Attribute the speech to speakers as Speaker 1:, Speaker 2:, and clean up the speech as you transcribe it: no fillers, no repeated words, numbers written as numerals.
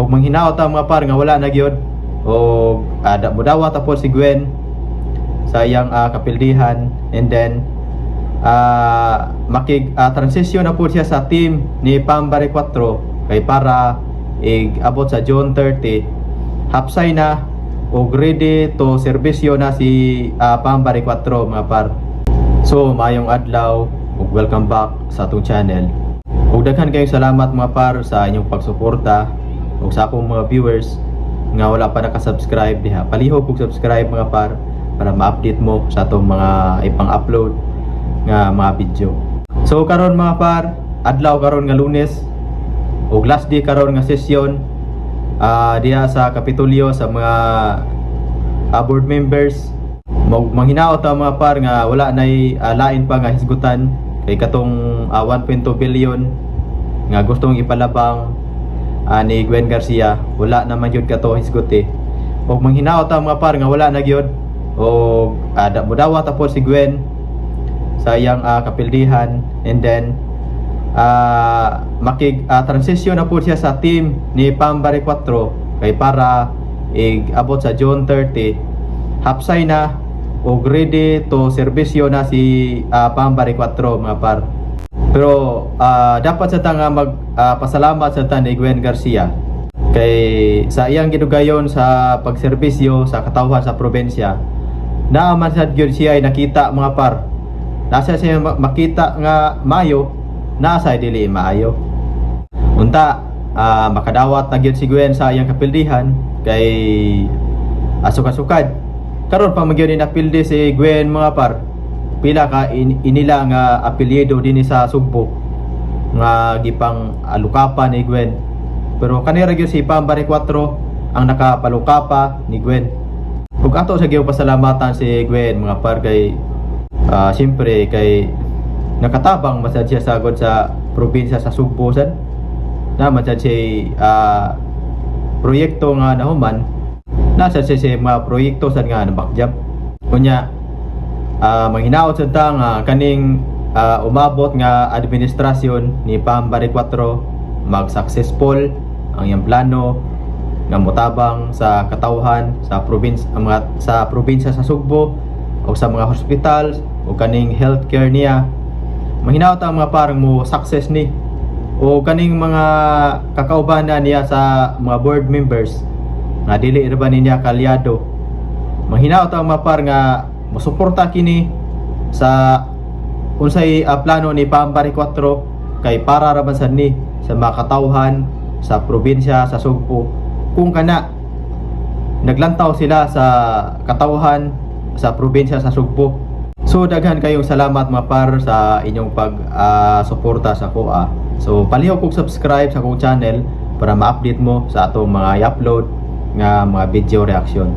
Speaker 1: Ug manghinaot ang mga par nga wala na gyud og mudawat po si Gwen sa iyang kapildihan and then makig transition na po siya sa team ni Pam Baricuatro kay para ig-abot sa June 30, hapsay na og ready to serbisyo na si Pam Baricuatro, mga par. So maayong adlaw ug welcome back sa atong channel. Ug daghan kayong salamat, mga par, sa inyong pagsuporta ug sa akong mga viewers nga wala pa naka-subscribe diha. Palihog og subscribe, mga par, para ma-update mo sa atong mga ipang-upload nga mga video. So karon, mga par, adlaw karon nga Lunes ug last day karon nga session diha sa Kapitolyo sa mga board members. Manghinaot ang mga par nga wala nay lain pa nga hisgutan kay katong 1.2 billion nga gustong ipalabang ni Gwen Garcia, wala naman gyud kato hisguti. Ug manghinaot ang mga par nga wala na gyud og mudawat po si Gwen sa iyang kapildihan and then makig transition na po siya sa team ni Pam Baricuatro kay para ig-abot sa June 30, hapsay na og ready to serbisyo na si Pam Baricuatro, mga par. Pero dapat sa ta nga mag pasalamat sa ta ni Gwen Garcia kay sa iyang gidugayon sa pagserbisyo sa katawhan sa probinsya, naa man sad gyud siya ay nakita, mga par. Nasa siya makita nga maayo, naa sa dili maayo. Unta makadawat na gyud si Gwen sa iyang kapildihan kay asukasukad karon pa magyud ni napildi si Gwen, mga par. Pila ka inila nga apelyido dinhi sa Sugbo nga gipang alukapan ni Gwen, pero kanira gyud si Pam Baricuatro ang nakapalukapa ni Gwen. Ug ato sa gyud pasalamatan si Gwen, mga par, kay siyempre kay nakatabang masad siya sagod sa probinsya sa Sugbo. Sad naman sad siya proyekto nga nahuman, nasa siya sa mga proyekto sad nga nabakjab. Unya manghinaot sad ta nga kaning umabot nga administrasyon ni Pam Baricuatro, mag-successful ang iyang plano nga motabang sa katawhan sa probinsya, ang mga sa probinsya sa Sugbo o sa mga hospital o kaning healthcare niya. Manghinaot ang mga parang mo success ni o kaning mga kakaubanan niya sa mga board members nga dili ra ba niya kalyado. Manghinaot ang mga par nga mosuporta kini sa unsay plano ni Pam Baricuatro kay para ra man sad ni sa mga katawhan sa probinsya sa Sugbo. Kung kana naglantaw sila sa katawhan sa probinsya sa Sugbo. So daghan kayong salamat, mga par, sa inyong pag suporta sa akoa. So palihog kog subscribe sa akong channel para ma-update mo sa atong mga i-upload nga mga video reaction.